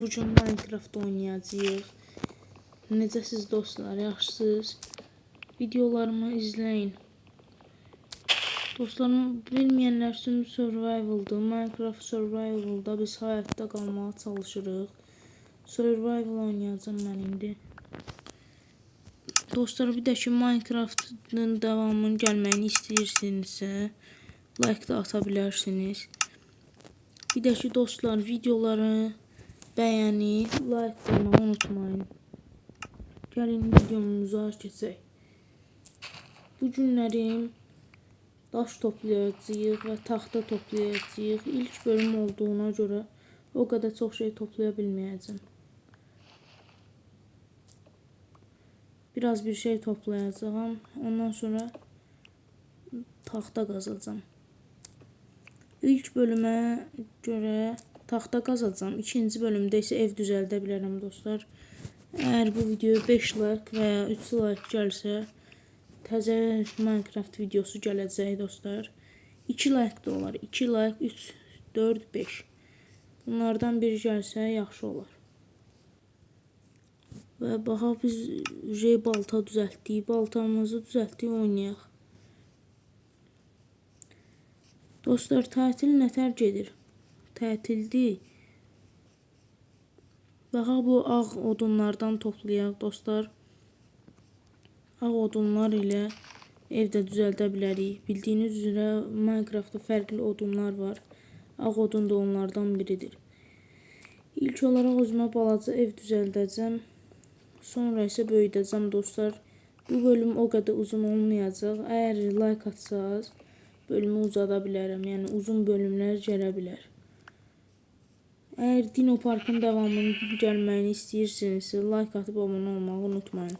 Bugün Minecraft oynayacağıq. Necəsiz dostlar, yaxşısınız? Videolarımı izləyin. Dostlarım, bilməyənlər üçün survival'dır. Minecraft survival'da biz hayatta qalmağa çalışırıq. Survival oynayacağım mən indi. Dostlar, bir də ki Minecraft'ın davamının gəlməyini istəyirsinizsə, like da ata bilərsiniz. Bir də ki dostlar, videoları bəyənib like qoymağı unutmayın. Gəlin videomuza keçək. Bu günlərim daş toplayacağıq və taxta toplayacağıq. İlk bölüm olduğuna görə o qədər çox şey toplaya bilməyəcəm. Biraz bir şey toplayacağam. Ondan sonra taxta qazacağam. İlk bölümə görə taxta qazacağam. İkinci bölümdə isə ev düzəldə bilərəm dostlar. Əgər bu videoya 5 like və ya 3 like gəlsə, təzə Minecraft videosu gələcək dostlar. 2 like da olar. 2 like, 3, 4, 5. Bunlardan biri gəlsə yaxşı olar. Və baxaq biz J balta düzəltdik. Baltamızı düzəltdik, oynayaq. Dostlar, tətil nətər gedir? Tətildir. Baxaq bu ağ odunlardan toplayaq dostlar. Ağ odunlar ilə evdə düzəldə bilərik. Bildiyiniz üzrə Minecraftda fərqli odunlar var. Ağ odun da onlardan biridir. İlk olaraq özümə balaca ev düzəldəcəm. Sonra isə böyüdəcəm dostlar. Bu bölüm o qədər uzun olmayacaq. Əgər like atsaz, bölümü uzada bilərəm. Yəni uzun bölümlər gələ bilər. Əgər Dino Parkın davamının gəlməyini istəyirsinizsə, like atıb abunə olmağı unutmayın.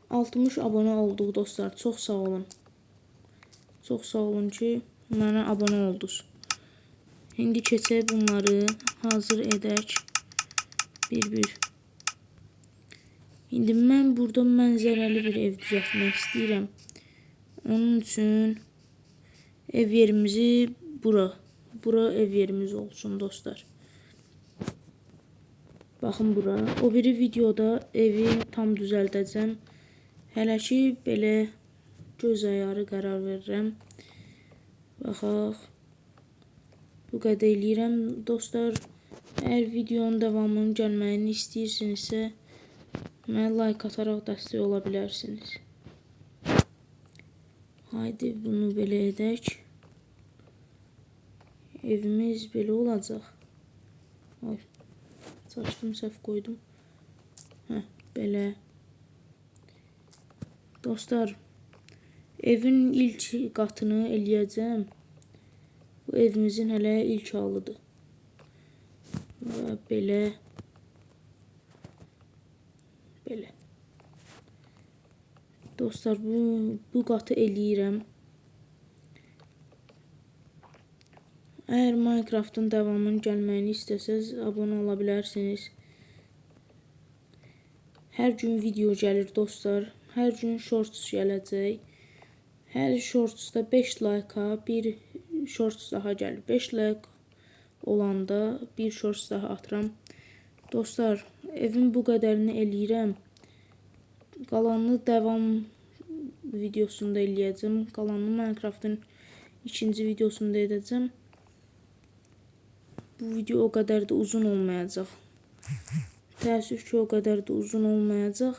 60 abunə olduq dostlar. Çox sağ olun. Çox sağ olun ki, mənə abunə oldunuz. İndi keçək bunları hazır edək. Bir-bir. İndi mən burada mənzərəli bir ev düzəltmək istəyirəm. Onun üçün ev yerimizi bura ev yerimiz olsun dostlar. Baxın bura. O biri videoda evi tam düzəldəcəm. Hələ ki belə göz ayarı qərar verirəm. Baxaq. Bu qədər eləyirəm dostlar. Əgər videonun davamının gəlməyini istəyirsinizsə, mənə like ataraq dəstək ola bilərsiniz. Haydi bunu belə edək. Evimiz belə olacaq. Ay, çaşdım, səhv qoydum. Hə, belə. Dostlar, evin ilk qatını eləyəcəm. Bu evimizin hələ ilk halıdır. Və belə. Belə. Dostlar, bu qatı eləyirəm. Əgər Minecraftın davamının gəlməyini istəsəz, abunə ola bilərsiniz. Hər gün video gəlir dostlar. Hər gün shorts gələcək. Hər shortsda 5 like-a bir shorts daha gəlir. 5 like olanda bir shorts daha atıram. Dostlar, evin bu qədərini eləyirəm. Qalanını davam videosunda eləyəcəm. Qalanını Minecraftın ikinci videosunda edəcəm. Bu video o qədər də uzun olmayacaq. Təəssüf ki, o qədər də uzun olmayacaq.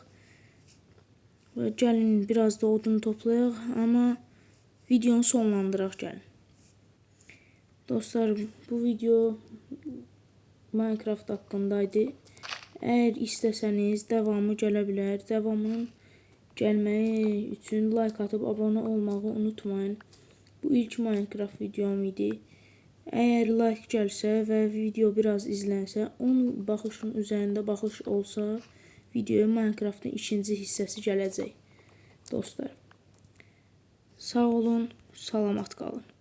Və gəlin biraz da odun toplayaq, amma videonu sonlandıraq gəlin. Dostlar, bu video Minecraft haqqındaydı. Əgər istəsəniz davamı gələ bilər. Davamının gəlməyi üçün like atıb abunə olmağı unutmayın. Bu ilk Minecraft videom idi. Əgər like gəlsə və video biraz izlənsə, 10 baxışın üzərində baxış olsa, videoya Minecraftın ikinci hissəsi gələcək. Dostlar, sağ olun, salamat qalın.